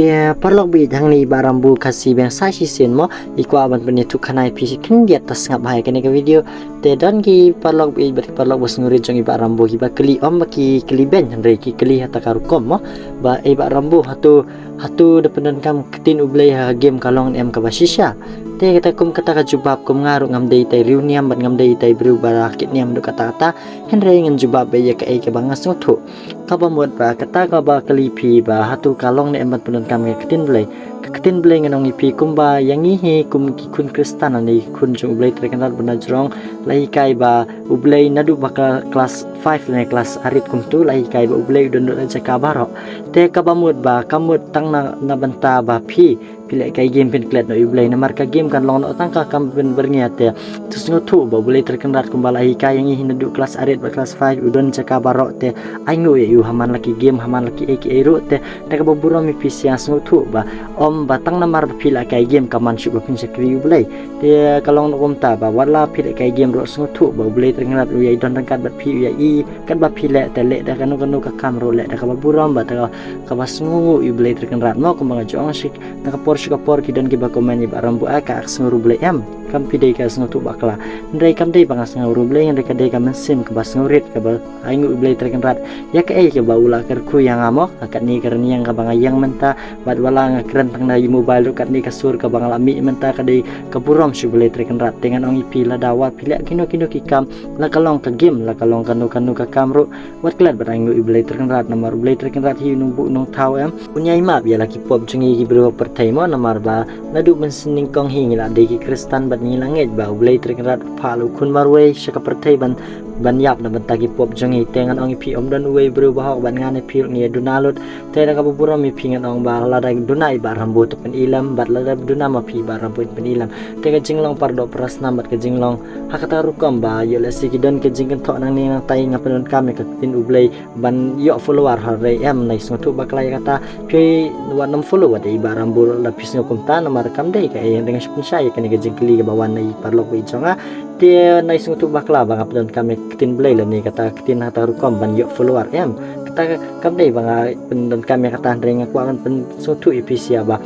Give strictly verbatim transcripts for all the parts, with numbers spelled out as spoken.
Ïa paralok baieit, hangne i Bah Rambo Khasi Beng sa shisien mo i kwah ban pynïathuh khana ïa phi shi khyndiat, ta sngap ha ïa kane ka video. Te don ki paralok baieit bad ki paralok basngewrit jong i Bah Rambo kiba kylli, ym ba ki kylli beiñ, hynrei ki kylli ha kata ka rukom mo, ba, "Ei Bah Rambo, hato, hato da pyndonkam ktien U Blei ha game ka long ne em kaba shisha?" Te kata kum kata ka jubab, kum nga ruh ngam dei itai riewniam bad ngam dei itai briew ba la kit niam haduh katta katta, hynrei ngan jubab beit ïa kaei kaba nga sngewthuh. Kaba mut ba kata kaba kylli phi ba hato ka long ne em ban pyndonkam ka ktien Blei. Ka ktien Blei, ngan ong ïa phi, kumba ïa ngi hi kum ki khun Khristan lane ki khun jong U Blei Trai Kynrad, ba na jrong la hikai ba U Blei naduh ba ka class five lane class arit kumtu, la hikai ba U Blei u don haduh la jaka baroh. Te kaba mut ba ka mut tang na, na bynta ba phi, phi lehkai game phin klet noh ïa U Blei, namar ka game kan long noh tang ka kam pynbyrngia. Te to sngewthuh ba U Blei Trai Kynrad kumba la hikai ïa ngi hi naduh class arit bad class five u don jaka baroh, te ainguh ïa u ha man la ki game, ha man la kiei kiei ruh. Te da kaba burom ïa phi, sngewthuh ba ym ba tang namar ba phi lehkai game ka man shuh ba phin shakri U Blei. Te ka long noh kumta ba wat la phi lehkai game ruh, sngewthuh ba U Blei Trai Kynrad u ïai don ryngkat bad phi, u ïai i katba phi leh. Te leh da kano kano ka kam ruh, leh da kaba burom bad da kaba sngewnguh ïa U Blei Trai Kynrad mo. Kumba nga ju ong shi, na ka por sha ka por ki don kiba comment ïa i Bah Rambo, "Ai, ka ak sngew ruh Blei em." Kam phi dei ka sngewthuh bakla. Hynrei kam dei ba nga sngew ruh Blei, hynrei ka dei ka mynsiem kaba sngewrit kaba ainguh U Blei Trai Kynrad ïa kaei kaba u la kyrkhu ïa nga mo. Katne ka rynïeng kaba nga ïeng mynta, bad wat la nga kren tang na i mobile ruh, katne ka sur kaba nga la mih mynta ka dei ka burom sha U Blei Trai Kynrad. Te ngan ong ïa phi, lada wat phi leh kino kino ki kam, la ka long ka game, la ka long kano kano ka kam ruh, wat klet bad ainguh ïa U Blei Trai Kynrad, namar U Blei Trai Kynrad hi u nongbuh nongthaw em. Un ïai map ïa la ki pop jong ngi ki briew ha pyrthei mo, namar ba naduh mynsiem nyngkong hi ngi la dei ki Khristan bad ngi la ngeit ba U Blei Trai Kynrad u phah la u khun marwei sha ka pyrthei ban, ban ïap na bynta ki pop jong ngi. Te ngan ong ïa phi, ym don uwei u briew bahok bad nga ne phi ruh ngi ïa duna lut. Te da kaba burom ïa phi ngan ong ba lada duna i Bah Rambo to pynilem, bad lada duna ma phi i Bah Rambo to pynilem. Te ka jinglong para doh para snam bad ka jinglong ha kata ka rukom ba ïoh lehse ki don ka jingkynthoh nangne nangtai, nga pyndonkam ïa ka ktien U Blei ban ïoh follower, hynrei em, nai sngewthuh bakla ïa kata. Phi wat nym follow wat ïa i Bah Rambo lada phi sngew kumta, namar kam dei kaei. Hynrei nga shu pynshai ïa kane ka jingkylli kaba wan na i paralok baieit jong nga. Te nai sngewthuh bakla ba nga pyndonkam ïa ka ktien Blei lane kata ka ktien ha kata ka rukom ban ïoh follower em. Kata ka, kam dei ba nga pyndonkam ïa kata, hynrei nga kwah ban pynsngewthuh ïa phi sha ba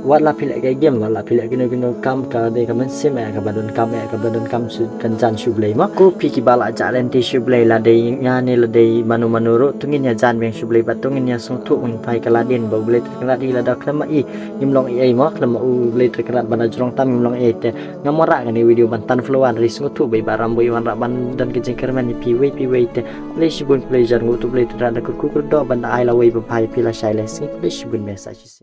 wat la phi lehkai game, wat la phi leh kino kino kam, ka dei ka mynsiem eh kaba donkam, eh kaba donkam sha kynjan sha U Blei mo. Ko phi kiba la jah lynti sha U Blei, la dei nga ne la dei mano mano ruh, to ngin ïa jan biang sha U Blei bad to ngin ïa sngewthuh, ngin phai ka lad in ba U Blei Trai Kynrad hi lada khlem ma i ngim long ei ei mo, khlem ma U Blei Trai Kynrad ba na jrong tam ngim long ei ei. Te ngam wanrah kane ka video ban tan follower, hynrei sngewthuh ba i Bah Rambo i wanrah ban don ka jingkyrmen ïa phi iwei pa iwei. Te khublei shibun, khublei jan, nguh to U Blei Trai Kynrad da kyrkhu kyrdoh ban da ai lawei ba bha ïa phi lashai lashai. Khublei shibun, me sa shisien.